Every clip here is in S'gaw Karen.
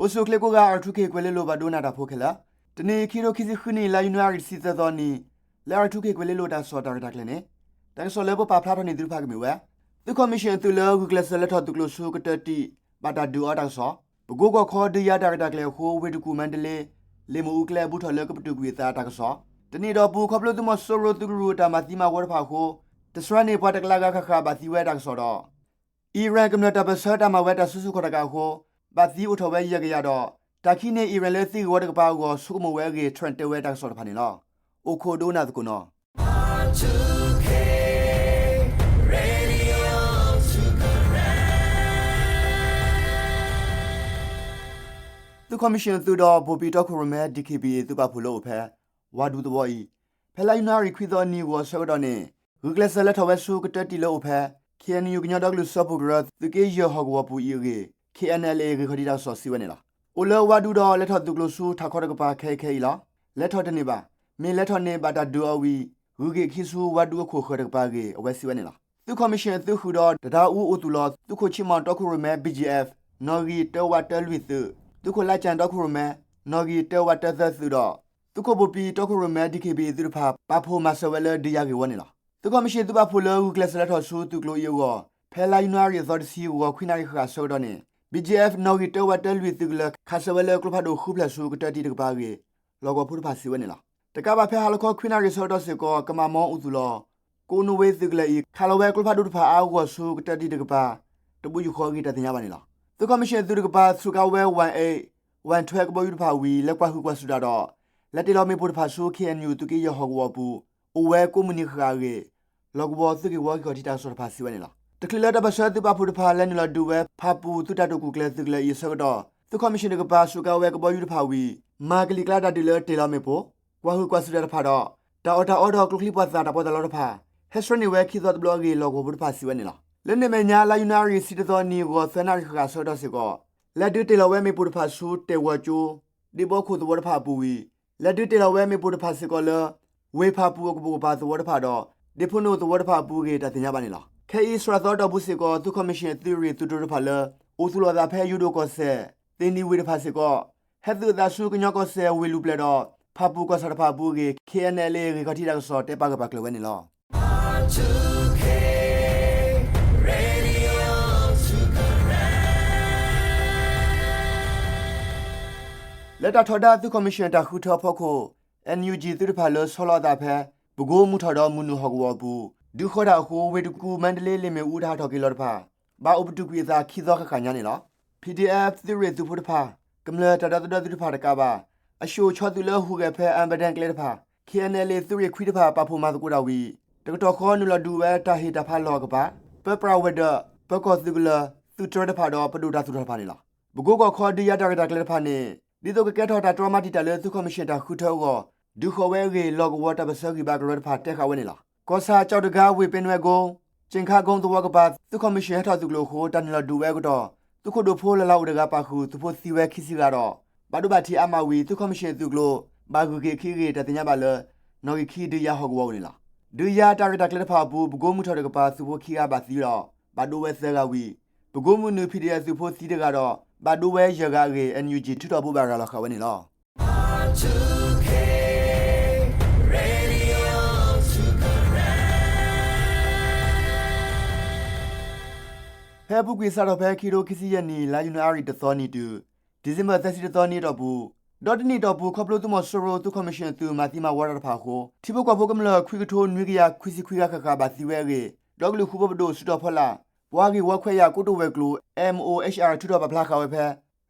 အိၣ်ဆူၣ်အိၣ်ချ့ကိးဂၤ R two K ကွဲၤလ့လိၤ ဘၣ်ဒိနၢ်တၢ်ဖိခဲလၢာ်, တနံၤ ခံကထိခံဆံဃုနံၣ် လါယနူၤအါရံၤ တဆံသၢသီနံၤ လၢ R two K ကွဲၤလ့လိၤတၢ်ကစီၣ်တၢ်ရဲၣ်တၢ်ကျဲၤန့ၣ် တၢ်ကစီၣ်လၢပပာ်ဖျါထီၣ်န့ၢ်သုတဖၣ်ကမ့ၢ်ဝဲ သုးခီၣ်မံၣ်ၡ့ၣ်အသုးလၢဂုာ်ကျဲးစၢးလဲၤထီၣ်သုးကျိၤဆူကတၢၢ်တံၢ် ဘၣ်တၢ်ဒုးအီၤတၢ်ကစီၣ်, ပကိကီၢ်ခီဒုးယၤတၢ်ရဲၣ်တၢ်ကျဲၤအဃိ ဝ့ၢ်တကူၣ် မါတလ့ လ့ၣ်မိၢ်အူကျဲအဘူးထီၣ်လၢကပတုာ်ကွံာ်အသးတၢ်ကစီၣ်, တနံၣ်အတီၢ်ပူၤ ခီဖျိသုးမီၤစိရိၤသုးကရူၢ်အတၢ်မၤသံမၤဝီတဖၣ်အဃိ တစှၤန့ၢ်ပှၤတကလးဂၤဃၣ်ဃၣ်ဘၣ်သံဝဲတၢ်ကစီၣ်ဒီး အံၣ်ရၣ်ကမျၢၢ်တၢ်ပၢၢ်ဆၢတၢ်မၤဝဲတၢ်စုဆူၣ်ခီၣ်တကးအဃိ ဘၣ်သံအိၣ်ထီၣ်ဝဲယဲၢ်ကယၤဒီး တၢ်ခံးန့ၢ်အံၣ်ရၣ်လၢသံဂ့ၢ်ဝီတကပၤအဂီၢ် ဆိကမိၣ်ဝဲအဂ့ၢ် Trump တဲဝဲတၢ်ကစီၣ်တဖၣ်န့ၣ်လီၤ. အိၣ်ခိးဒိကနၣ်သကိးနီၤ သုးခီၣ်မံၣ်ၡ့ၣ်အသုးဒီး ဘိၣ်ပံၣ်တီခိၣ်ရိၣ်မဲ D K B A သုးပာ်ဖှိၣ်လၢအိၣ်ဖဲ ဝါဒူသဝီအံၤ ဖဲလါယနူၤအါရံၤခွံသီအနံၤဂီၤဆၢကတီၢ်န့ၣ် ဂုာ်ကျဲးစၢးလဲၤထီၣ်ဝဲဆူကတၢၢ်တံၢ်လၢအိၣ်ဖဲ K N U ကညီဒီကလုာ်စၢဖှိၣ်ကရၢ သုးက့ယဲၢ်ဟီၣ်ကဝီၤပူၤအံၤအဂ့ၢ် K N L A ဂ့ၢ်ခီၣ်ထံးတၢ်ကစီၣ်စံးဝဲန့ၣ်လီၤ. အိၣ်လၢဝါဒူဒီးလဲၤထီၣ်သုးကျိၤဆူထးခီတကပၤခဲအံၤခဲအံၤလီၤ. လဲၤထီၣ်တန့ၢ်ဘၣ်. မ့ၢ်လဲၤထီၣ်န့ၣ် ဘၣ်တၢ်ဒုးအီၤဝံၤ ဂုၤက့ၤခံဆူဝါဒူအခိၣ်ဃၢၤတကပၤအဂ့ၢ် အဝဲစံးဝဲန့ၣ်လီၤ. သုးခီၣ်မံၣ်ၡ့ၣ်အသုးဃုာ်ဒီး တဒါအူအိၣ်သူၣ်လီၤ သုးခိၣ်ဆံမီၣ်တီခိၣ်ရိၣ်မဲ B G F နီၣ်ဂံၢ်တၢဝးတၢလွံၢ်သုး, သုးခိၣ်လါကၠၣ်တီခိၣ်ရိၣ်မဲ နီၣ်ဂံၢ်တၢဝးတၢသၢသုးဒီး သုးခိၣ်ဘိၣ်ပံၣ်တီခိၣ်ရိၣ်မဲ D K B A သုးတဖၣ် ပာ်ဖှိၣ်မၤစၢၤဝဲလၢဒုးယၤဂ့ၢ်ဝီန့ၣ်လီၤ. သုးခီၣ်မံၣ်ၡ့ၣ်သုးပာ်ဖှိၣ်လၢဂုာ်ကျဲးစၢးလဲၤထီၣ်ဆူသုးကျိၤအံၤအဂီၢ် ဖဲလါယနူၤအါရံၤအသီတဆံ ဂီၤခွံနၣ်ရံၣ်ဃၣ်ဃၣ်ဆၢကတီၢ်န့ၣ် B G F နီၣ်ဂံၢ်တၢဝးတၢလွံၢ်သုးကလၢၤ ခးစၢၤဝဲလၢကျိဖးဒိၣ်ဃုဖျၢၣ်ဆူကတၢၢ်တံၢ်တကပၤအဂ့ၢ် လီၢ်ကဝီၤဖိတဖၣ်စံးဝဲန့ၣ်လီၤ. တကးဘၣ်ဖဲဟါလီၤခီခွံနၣ်ရံၣ်ဆၢကတီၢ်စ့ၢ်ကီး ကမၤမီအိၣ်သူၣ်လီၤ ကိးနွံဝ့သုးကလၢၤအံၤ ခးလီၤဝဲကျိဖးဒိၣ်တဖၣ်အါဂီၢ်ဆူကတၢၢ်တံၢ်တကပၤ တဘိယူၢ်ဃီအဂ့ၢ် တၢ်သ့ၣ်ညါဘၣ်န့ၣ်လီၤ. သုးခီၣ်မံၣ်ၡ့ၣ်အသုးတကပၤ စူးကါဝဲ ဝၣ်အ့ၣ် ဝၣ်ထွဲကဘီယူၤတဖၣ်ဝံၤ လဲၤကွၢ်ဟုၣ်ကွၢ်စူၣ်တၢ်ဒီး လဲၤတ့ၢ်လီၤမ့ၣ်ပိၢ်တဖၣ်ဆူ K N U သုးက့ယဲၢ်ဟီၣ်ကဝီၤအပူၤ အိၣ်ဝဲကိးမုၢ်နံၤဃၣ်ဃၣ်အဂ့ၢ် လီၢ်ကဝီၤသုးက့ၢ်ဝီက့ၤခီၣ်ထံးတၢ်ကစီၣ်တဖၣ်စံးဝဲန့ၣ်လီၤ. တချုးလၢတၢ်ပၢၢ်ဆၢသုးပာ်ဖှိၣ်တဖၣ် လဲၤနုာ်လီၤဒုးဝဲ ဖၣ်ပူၣ်သုးတၢ်တိာ်ကူၣ်ကျဲၤသုးကလၢၤအံၤအဆၢကတီၢ် သုးခီၣ်မံၣ်ၡ့ၣ်တကပၤ စူးကါဝဲကဘီယူၤတဖၣ်ဝံၤ မၤကလံၤကျါတၢ်ဒုးလၢတ့ၢ်လီၤမ့ၣ်ပိၢ်, ကွၢ်ဟုၣ်ကွၢ်စူၣ်တၢ်တဖၣ်ဒီး တၢ်အီၣ်တၢ်အီဒီးကျိချံမျိာ်သၣ်တၢ်ပီးတၢ်လီတဖၣ် ဟဲဆှၢန့ၢ်ဝဲခံသီတဘျီအဂ့ၢ် လီၢ်ကဝီၤဖိတဖၣ်စံးဝဲန့ၣ်လီၤ. လၢန့ၣ်အမဲာ်ညါ လါယနူၤအါရံၤဆံတသီနံၤ ဂီၤသၢနၣ်ရံၣ်ဃၣ်ဃၣ်ဆၢကတီၢ်စ့ၢ်ကီး လဲၤဒုးတ့ၢ်လီၤဝဲမ့ၣ်ပိၢ်တဖၣ်ဆူ တဲာ်ဝီၤကၠိ ဒ့ဘီခိၣ်သဝီတဖၣ်အပူၤဝံၤ လဲၤဒုးတ့ၢ်လီၤဝဲမ့ၣ်ပိၢ်တဖၣ်စ့ၢ်ကီးလၢ ဝ့ၢ်ဖၣ်ပူၣ်အကပိာ်ကပၤသဝီတဖၣ်ဒီး ဒ့ဖိနိၣ်သဝီတဖၣ်အပူၤအဂ့ၢ် တၢ်သ့ၣ်ညါဘၣ်န့ၣ်လီၤ. ခဲအံၤစှၤသီအတီၢ်ပူၤစ့ၢ်ကီး သုးခီၣ်မံၣ်ၡ့ၣ်အသုးရ့ၣ်သုးတြိၤတဖၣ်လၢ အိၣ်သူၣ်လီၤအသးဖဲယူၤဒိၣ်ကီၢ်စဲၣ် သ့ၣ်နံၤဝ့ၢ်တဖၣ်စ့ၢ်ကီး ဟဲသုးအသးဆူကညီကီၢ်စဲၣ်ဝ့ၢ်လူၤပျဲၢ်ဒီး ဖၣ်ပူၣ်ကီၢ်ဆၣ်တဖၣ်အပူၤအဂ့ၢ် K N L A ဂ့ၢ်ခီၣ်ထံးတၢ်ကစီၣ်တဲပာ်ဂၢၢ်ပာ်ကျၢၤဝဲန့ၣ်လီၤ. လၢတၢ်ထီဒါသုးခီၣ်မံၣ်ၡ့ၣ်တၢ်ဃုထၢအဖီခိၣ် N U G သုးတဖၣ်လၢဆီလီၤအသးဖဲ ပကိမုၢ်ထီၣ်ဒီးမုၢ်နုာ်ဟီၣ်ကဝီၤအပူၤ ဒုးဃီၤတၢ်အဃိ ဝ့ၢ်တကူၣ် မါတလ့ လ့ၣ်မ့ၣ်အူတၢ်ဟးထီၣ်က့ၤလီၤတဖၣ် ဘၣ်အိၣ်ပတုာ်ကွံာ်အသးခံသီဃၣ်ဃၣ်ညါန့ၣ်လီၤ. P D F သုးရ့ၣ်သုးဖိတဖၣ်, ကမျၢၢ်တၢ်ဒီသဒၢသုးတဖၣ်တကးဘၣ် အဆှိၣ်ဆီသုးလၢဟူးဂဲၤဖဲ အၣ်ဘၢၣ်ဒၣ်ကျဲတဖၣ် K N L A သုးရ့ၣ်ခွံတဖၣ် ပာ်ဖှိၣ်မၤသကိးတၢ်ဝံၤ တကတီၢ်ဃီနုာ်လီၤဒုးဝဲတၢ်ဟ့ၣ်တၢ်ဖးလီၢ်အကပၤ ပၢပြးဝဲၤဒၢး, ပၢကီၢ်သုးကလၢၤ, သုးတြၢတဖၣ်ဒီးပဒိၣ်တၢ်သူၣ်ထီၣ်တဖၣ်န့ၣ်လီၤ. ပကိကီၢ်ခီဒုးယၤတၢ်ရဲၣ်တၢ်ကျဲၤတဖၣ်န့ၣ် ဒ်သိးကကဲထီၣ်တၢ်တြီမၤတံာ်တာ်လၢသုးခီၣ်မံၣ်ၡ့ၣ်တၢ်ဃုထၢအဂီၢ် ဒုးဃီၤဝဲအဂ့ၢ် လီၢ်ကဝီၤတၢ်ပၢၢ်ဆၢဂံၢ်ဘါကရၢတဖၣ်တဲဃာ်ဝဲန့ၣ်လီၤ. ကီၢ်ဆၣ်ကၠီၣ်တဂၤ ဝ့ၢ်ပ့နွဲကိ, ကၠ့ၣ်ခါကိသဝီကပၤ သုးခီၣ်မံၣ်ၡ့ၣ်ဟဲထီၣ်သုးကျိၤအဃိ တၢ်နုာ်လီၤဒုးဝဲအကတီၢ် သုးခိၣ်ဒိၣ်ဖိလၢ်လၢ်အိၣ်တဂၤပာ်ဃုာ် သုးဖိသံဝဲခံဆံဂၤဒီး ဘၣ်ဒိဘၣ်ထံးအါမးဝံၤ သုးခီၣ်မံၣ်ၡ့ၣ်အသုးကျိၤ ဘၣ်ဂုၤက့ၤအခံအဂ့ၢ် တၢ်သ့ၣ်ညါဘၣ်လၢ နီၣ်ဂံၢ်ခံဒုးယၤဟီၣ်ကဝီၤအိၣ်န့ၣ်လီၤ. ဒုးယၤတၢ်ရဲၣ်တၢ်ကျဲၤတဖၣ်အပူၤ ပကိမုၢ်ထီၣ်တကပၤ သုးဖိခံဂၤဘၣ်သံဒီး ဘၣ်ဒိဝဲသၢဂၤဝံၤ ပကိမုၢ်နုာ် P D F သုးဖိသံတဂၤဒီး ဘၣ်ဒိဝဲယဲၢ်ဂၤအဂ့ၢ် N U G ထုးထီၣ်ဘိးဘၣ်ရၤလီၤဃာ်ဝဲန့ၣ်လီၤ. ဖဲအပူၤကွံာ်စးထီၣ်ဖဲ ခံကထိခံဆံယဲၢ်နံၣ် လါယနူၤအါရံၤတသီနံၤတုၤ December သၢဆံတသီနံၤအတီၢ်ပူၤ, ဒီတနံၣ်အတီၢ်ပူၤ ခီဖျိသုးမီၤစိရိၤ သုးခီၣ်မံၣ်ၡ့ၣ်အသုးမၤသံမၤဝီတၢ်တဖၣ်အဃိ ထံဖိကီၢ်ဖိကမျၢၢ် ခွံကထိနွံကယၤခွံဆံခွံဂၤဃၣ်ဃၣ်ဘၣ်သံဝဲအဂ့ၢ် ဒီကလုာ်ဃူဖိပဒိၣ် စုတီၤဖီလာ်, ပှၤဂ့ၢ်ဝီခွဲးယာ်ကိတိာ်ဝဲၤကျိၤ M O H R ထုးထီၣ်ပာ်ဖျါဃာ်ဝဲဖဲ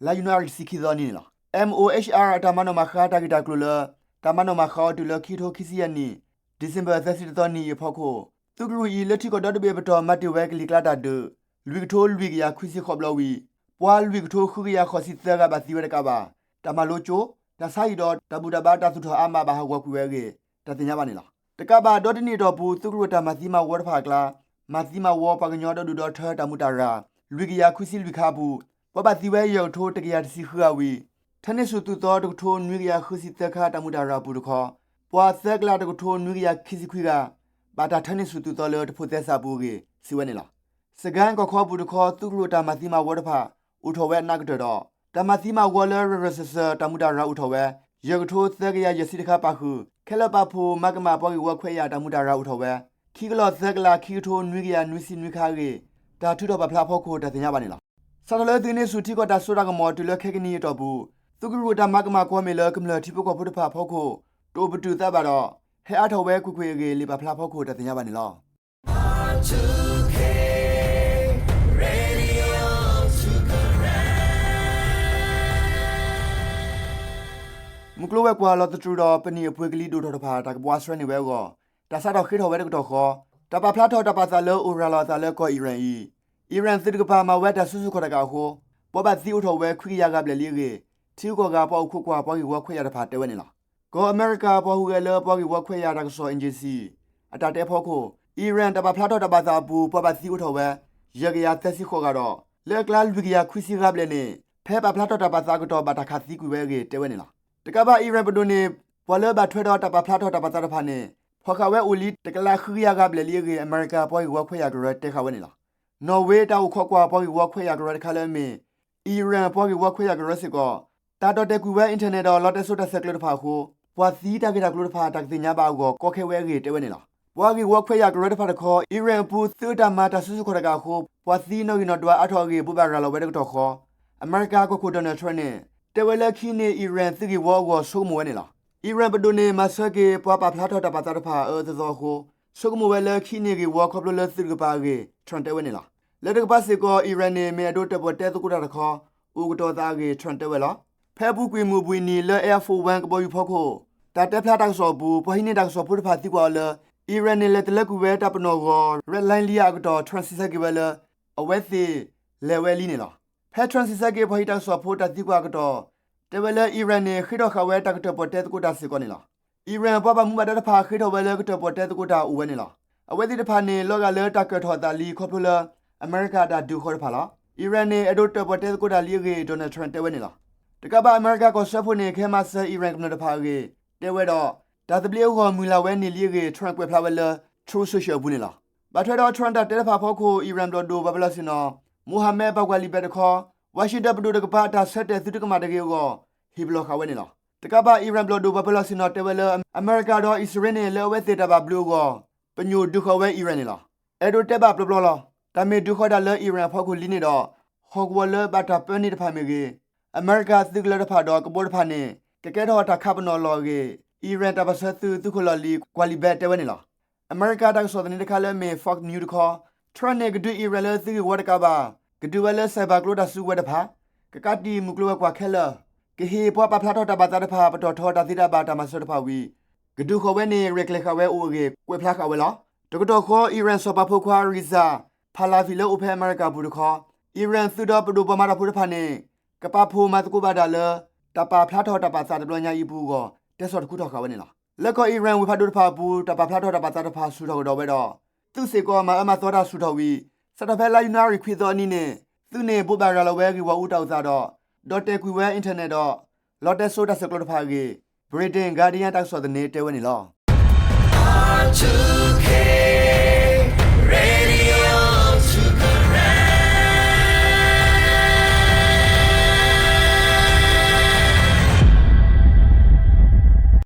လါယနူၤအါရံၤတဆံခံသီနံၤန့ၣ်လီၤ. M O H R အတၢ်မၤနီၣ်မၤဃါတၢ်ဂ့ၢ်တၢ်ကျိၤလၢ တၢ်မၤနီၣ်မၤဃါအီၤတုၤလၢ ခံကထိခံဆံယဲၢ်နံၣ် December သၢဆံတသီနံၤအံၤအဖီခိၣ် သုးကရူၢ်အံၤ လၢထံကီၢ်ဒီတဘ့ၣ်အပတီၢ် မၤတ့ၢ်ဝဲကလံၤကျါတၢ်ဒုး လွံၢ်ကထိလွံၢ်ကယၤခွံဆံဃိးဘျီဝံၤ ပှၤလွံၢ်ကထိဃုကယၤဃိးဆံသၢဂၤဘၣ်သံဝဲတကးဘၣ် တၢ်မၤလိကၠိ, တၢ်ဆါဟံၣ်ဒီးတၢ်ဘူၣ်တၢ်ဘါတၢ်သူၣ်ထီၣ်အါမးဘၣ်ဟးဂီၤကွံာ်ဝဲအဂ့ၢ် တၢ်သ့ၣ်ညါဘၣ်န့ၣ်လီၤ. တကးဘၣ် ဒီတနံၣ်အတီၢ်ပူၤ သုးကရူၢ်တၢ်မၤသံမၤဝီတဖၣ်အကျါ မၤသံမၤဝီပှၤကညီဒီဒူၣ်ဒီထၢတၢ်မူးတၢ်ရၢ် လွံၢ်ကယၤခွံဆံလွံၢ်ခါအပူၤ ပှၤဘၣ်သံဝဲယဲၢ်ကထိတကယၤတဆံဃုဂၤဝံၤ ထၢန့ၢ်ဆူၣ်သုးသီတကထိနွံကယၤဃုဆံသၢခါတၢ်မူးတၢ်ရၢ်အပူၤတခီ ပှၤသၢကလးတကထိနွံကယၤခံဆံခွံဂၤ ဘၣ်တၢ်ထၢန့ၢ်ဆူၣ်သုးသီလၢတဖိးသဲစးအပူၤအဂ့ၢ် စံးဝဲန့ၣ်လီၤ. စကဲၣ်ကီၢ်ခီအပူၤတခီ သုးကရူၢ်တၢ်မၤသံမၤဝီတဖၣ် အိၣ်ထီၣ်ဝဲအနးကတၢၢ်ဒီး တၢ်မၤသံမၤဝီလၢ ရၢၢ်ရၢၢ်စၢၤစၢၤ တၢ်မူးတၢ်ရၤအိၣ်ထီၣ်ဝဲ ယဲၢ်ကထိသၢကယၤယဲၢ်ဆံတခါပာ်ဃုာ် ခဲလၢာ်ပာ်ဖှိၣ် မၤကမၣ်ပှၤဂ့ၢ်ဝီခွဲးယာ်တၢ်မူးတၢ်ရၤအိၣ်ထီၣ်ဝဲ ခံကလီၢ်သၢကလး ခံကထိနွံကယၤနွံဆံနွံခါအဂ့ၢ် တၢ်ထုးထီၣ်ပာ်ဖျါအဖီခိၣ် တၢ်သ့ၣ်ညါဘၣ်န့ၣ်လီၤ. စးထီၣ်လၢသုးဟံးန့ၢ်ဆူၣ်ထံကီၢ်တၢ်စိတၢ်ကမီၤ တုၤလၢခဲကနံၣ်အံၤအတီၢ်ပူၤ သုးကရူၢ်တၢ်မၤကမၣ်ကွီၢ်မ့ၢ်လၢ ကမျၢၢ်ထံဖိကီၢ်ဖိတဖၣ်အဖီခိၣ် တအိၣ်ပတုာ်သးဘၣ်ဒီး ဟဲအါထီၣ်ဝဲကွ့ၢ်ကွ့ၢ်အဂ့ၢ် လံာ်ပာ်ဖျါအဖီခိၣ် တၢ်သ့ၣ်ညါဘၣ်န့ၣ်လီၤ. မုၢ်ကျိၤဝဲၤကွာ်လီၤသတြူာ်ဒီး ပနံၣ်အပှ့ၤကလံၤဒိၣ်ထီၣ်တဖၣ် တၢ်ကဘှါဆှဲန့ၢ်ဝဲအဂီၢ် တၢ်စးထီၣ်ဃ့ထီၣ်ဝဲတကတီၢ်ဃီ တၢ်ပာ်ဖျါထီၣ်တၢ်ပာ်သးလၢအိၣ်ရၤလီၤအသးလၢကီၢ်အံၣ်ရၣ်အံၤ အံၣ်ရၣ်သုးတကပၤ မၤဝဲတၢ်စုဆူၣ်ခီၣ်တကးအဃိ ပှၤဘၣ်သံအိၣ်ထီၣ်ဝဲခွံကယၤဂၤဘျဲၣ်လံအဂ့ၢ် ထံဂုၤကီၢ်ဂၤပှၤအိၣ်ခိးကွၢ်ပှၤဂ့ၢ်ဝီခွဲးယာ်တဖၣ်တဲဝဲန့ၣ်လီၤ. ကီၢ်အမဲရကၤပှၤဟူးဂဲၤလၢပှၤဂ့ၢ်ဝီခွဲးယာ်တၢ်ကစီၣ် agency အတၢ်တဲအဖီခိၣ် အံၣ်ရၣ်တၢ်ပာ်ဖျါထီၣ်တၢ်ပာ်သးအပူၤ ပှၤဘၣ်သံအိၣ်ထီၣ်ဝဲ ယဲၢ်ကယၤသၢဆံဃိးဂၤဒီး လၢအကျါလွံၢ်ကယၤခွံဆံဂၤဘျဲၣ်န့ၣ် ဖဲပာ်ဖျါထီၣ်တၢ်ပာ်သးအကတီၢ် ဘၣ်တၢ်ခးသံကွံာ်ဝဲအဂ့ၢ်တဲဝဲန့ၣ်လီၤ. တကးဘၣ် အံၣ်ရၣ်ပဒိၣ်န့ၣ် ပှၤလၢဘၣ်ထွဲဒီးတၢ်ပာ်ဖျါထီၣ်တၢ်ပာ်သးတဖၣ်န့ၣ် ဖီၣ်ဃာ်ဝဲအိၣ်လံတကလးဃုကယၤဂၤဘျဲၣ်လံအဂ့ၢ် အမဲရကၤပှၤဂ့ၢ်ဝီခွဲးယာ်ကရၢတဲဃာ်ဝဲန့ၣ်လီၤ. နီၣ်ဝ့တၢ်အိၣ်ခိးကွၢ်ပှၤဂ့ၢ်ဝီခွဲးယာ်ကရၢတခါလၢအမ့ၢ် အံၣ်ရၣ်ပှၤဂ့ၢ်ဝီခွဲးယာ်ကရၢစ့ၢ်ကီး တၢ်တီၣ်တဲာ်ကွံာ်ဝဲ internet ဒီးလီတဲစိတၢ်ဆဲးကျၢတဖၣ်အဃိ ပှၤသံတၢ်ဂ့ၢ်တၢ်ကျိၤတဖၣ် တၢ်ကသ့ၣ်ညါဘၣ်အဂီၢ် ကီခဲဝဲအဂ့ၢ်တဲဝဲန့ၣ်လီၤ. ပှၤဂ့ၢ်ဝီခွဲးယာ်ကရၢတဖၣ်တခီ အံၣ်ရၣ်အပူၤ သုးအတၢ်မၤတၢ်စုဆူၣ်ခီၣ်တကးအဃိ ပှၤသံနီၣ်ဂံၢ်နီၣ်ဒွးအါထီၣ်အဂ့ၢ် ဘိးဘၣ်ရၤလီၤဝဲတကတီၢ်ဃီ အမဲရကၤကီၢ်ခိၣ် Donald Trump န့ၣ် တဲဝဲလၢခံန့ၣ် အံၣ်ရၣ်သုးဂ့ၢ်ဝီအဂီၢ် ဆိကမိၣ်ဝဲန့ၣ်လီၤ. အံၣ်ရၣ်ပဒိၣ်န့ၣ် မၤဆၢက့ၤပှၤပာ်ဖျါထီၣ်တၢ်ပာ်သးတဖၣ်အအၢအသီအဃိ ဆိကမိၣ်ဝဲလၢခံန့ၣ်ဂ့ၢ်ဝီ ခီဖျိလၢသုးတကပၤအဂ့ၢ် Trump တဲဝဲန့ၣ်လီၤ. လၢတကပၤစ့ၢ်ကီး အံၣ်ရၣ်န့ၣ် မ့ၢ်အဲၣ်ဒိးတၢၣ်ပီၣ်တဲသကိးတၢ်တခီ အိၣ်ကတီၤသးအဂ့ၢ် Trump တဲဝဲလီၤ. ဖဲအပူၤကွံာ်မုၢ်ဘှံးနံၤလၢ Air Force One ကဘီယူၤဖီခိၣ် တၢ်တဲဖျါတၢ်ကစီၣ်အပူၤ ပှၤဟံးန့ၢ်တၢ်ကစီၣ်ဖိတဖၣ်သံကွၢ်အီၤလၢ အံၣ်ရၣ်န့ၣ် လဲၤတလၢကွံာ်ဝဲတၢ်ပနီၣ်ဂီၤ Red Line လံဧါအကတီၢ် Trump စံးဆၢက့ၤဝဲလၢ အဝဲသ့ၣ်လဲၤဝဲလံန့ၣ်လီၤ. ဖဲ Trump စံးဆၢက့ၤပှၤဟံးတၢ်ကစီၣ်ဖိတၢ်သံကွၢ်အကတီၢ် တဲဝဲလၢ အံၣ်ရၣ်န့ၣ် ဃ့ထီၣ်ဃာ်ဝဲတၢ်ကတၢၣ်ပီၣ်တဲသကိးတၢ်စ့ၢ်ကီးန့ၣ်လီၤ. အံၣ်ရၣ်ပှၤဘၣ်မူဘၣ်ဒါတဖၣ် ဃ့ထီၣ်ဝဲလၢကတၢၣ်ပီၣ်တဲသကိးတၢ်အိၣ်ဝဲန့ၣ်လီၤ. အဝဲသ့ၣ်တဖၣ်န့ၣ် လီၤဂာ်လၢတၢ်ကၢၣ်ထီၣ်အသးလံ ခီဖျိလၢ အမဲရကၤတၢ်ဒုးဃီတဖၣ်လီၤ. အံၣ်ရၣ်န့ၣ် အဲၣ်ဒိးတၢၣ်ပီၣ်တဲသကိးတၢ်လံအဂ့ၢ် Donald Trump တဲဝဲန့ၣ်လီၤ. တကးဘၣ် အမဲရကၤကီၢ်စၢဖှိၣ်န့ၣ် ကဟဲမၤစၢၤအံၣ်ရၣ်ကမျၢၢ်တဖၣ်အဂ့ၢ် တဲဝဲဒီး တၢ်သဘျ့အဂီၢ်မုၢ်လၢ်ဝဲန့ၣ်လံအဂ့ၢ် Trump ကွဲးဖျါဝဲလၢ Truth Social အပူၤန့ၣ်လီၤ. ဘၣ်ထွဲဒီး Trump တၢ်တဲတဖၣ်အဖီခိၣ် အံၣ်ရၣ်ဘျီၣ်ဒိၣ်ပှၤပၢၤလီၢ်ဆ့ၣ်နီၤ Mohammad Baghwali ဘဲးတခီ Washington ပဒိၣ်တကပၤအတၢ်ဆၢတဲာ်သုတကမၣ်တဂ့ၤအဂီၢ် ဟ့ၣ်ပလီၢ်ဃာ်ဝဲန့ၣ်လီၤ. တကးဘၣ် အံၣ်ရၣ်ဘျီၣ်ဒိၣ်ပှၤပၢၤလီၢ်ဆ့ၣ်နီၤတဲဝဲလၢ အမဲရကၤဒီးအံၣ်စရ့လးန့ၣ် လၢအဝဲသ့ၣ်တၢ်ဘၣ်ဘျုးအဂီၢ် ပညိၣ်ဒုးဃီၤဝဲအံၣ်ရၣ်န့ၣ်လီၤ. အဲၣ်ဒိးတဲဘၣ်ပျီပျီလီၤ. တၢ်မ့ၢ်ဒုးဃီၤဒၣ်လၢအံၣ်ရၣ်အဖီခိၣ်လံန့ၣ်ဒီး ဟီၣ်ကဝီၤလၢဘၣ်တၢ်ပၢန့ၢ်တဖၣ်မ့ၢ်ဂ့ၤ, အမဲရကၤသုးကလၢၤတဖၣ်ဒီးကဘီတဖၣ်န့ၣ် ကကဲထီၣ်တၢ်ခးပနီၣ်အလီၢ်အဂ့ၢ် အံၣ်ရၣ်တၢ်ပၢၢ်ဆၢသုးသုးခိၣ်လီၢ်လံၤ Ghaliba တဲဝဲန့ၣ်လီၤ. အမဲရကၤတၢ်ကစီၣ်သန့တခါလၢအမ့ၢ် Fox News တခီ Trump န့ၣ် ကဒုးအံၣ်ရၣ်လၢသုးဂ့ၢ်ဝီတကးဘၣ် ကဒုးဝဲလၢ cyber ကျိတၢ်စုကဝဲၤတဖၣ်, ကကးတံာ်မုၢ်ကျိၤဝဲၤကွာ်ခဲလၢာ်, ကဟ့ၣ်ပှၤပာ်ဖျါထီၣ်တၢ်ဘၣ်သးတဖၣ် ပတီၢ်ထီတၢ်သ့တၢ်ဘၣ်တၢ်မၤစၢၤတဖၣ်ဝံၤ ကဒုးဃီၤဝဲန့ၣ် ရဲၣ်ကျဲၤဃာ်ဝဲအိၣ်အဂ့ၢ် ကွဲးဖျါဃာ်ဝဲလီၤ. တကတီၢ်ဃီ အံၣ်ရၣ်စီၤပၤဖိခွါ Reza Pahlavi လၢအိၣ်ဖဲအမဲရကၤပူၤတခီ အံၣ်ရၣ်သုးဒီးပဒိၣ်ပှၤမၤတၢ်ဖိတဖၣ်န့ၣ် ကပာ်ဖှိၣ်မၤသကိးဘၣ်တၢ်လၢ တၢ်ပာ်ဖျါထီၣ်တၢ်ပာ်သးတဘျီညါအံၤအပူၤအဂီၢ် တဲဆီၣ်တခူထီၣ်ဃာ်ဝဲန့ၣ်လီၤ. လၢကီၢ်အံၣ်ရၣ်ဝ့ၢ်ဖးဒိၣ်တဖၣ်အပူၤ တၢ်ပာ်ဖျါထီၣ်တၢ်ပာ်သးတဖၣ်ဆူၣ်ထီၣ်ကဒီးဝဲဒီး သုးစ့ၢ်ကီးမၤအၢမၤသီတၢ်ဆူၣ်ထီၣ်ဝံၤ စးထီၣ်ဖဲလါယနူၤအါရံၤခွံသီအနံၤန့ၣ် သုးန့ၣ်ဘိးဘၣ်ရၤလီၤဝဲဂ့ၢ်ဝီအူတၢ်အိၣ်သးဒီး ဒီးတဲာ်ကွံာ်ဝဲ internet ဒီး လီတဲစိတၢ်ဆဲးကျိးတဖၣ်အဂ့ၢ် Britain Guardian တၢ်ကစီၣ်သန့တဲဝဲန့ၣ်လီၤ.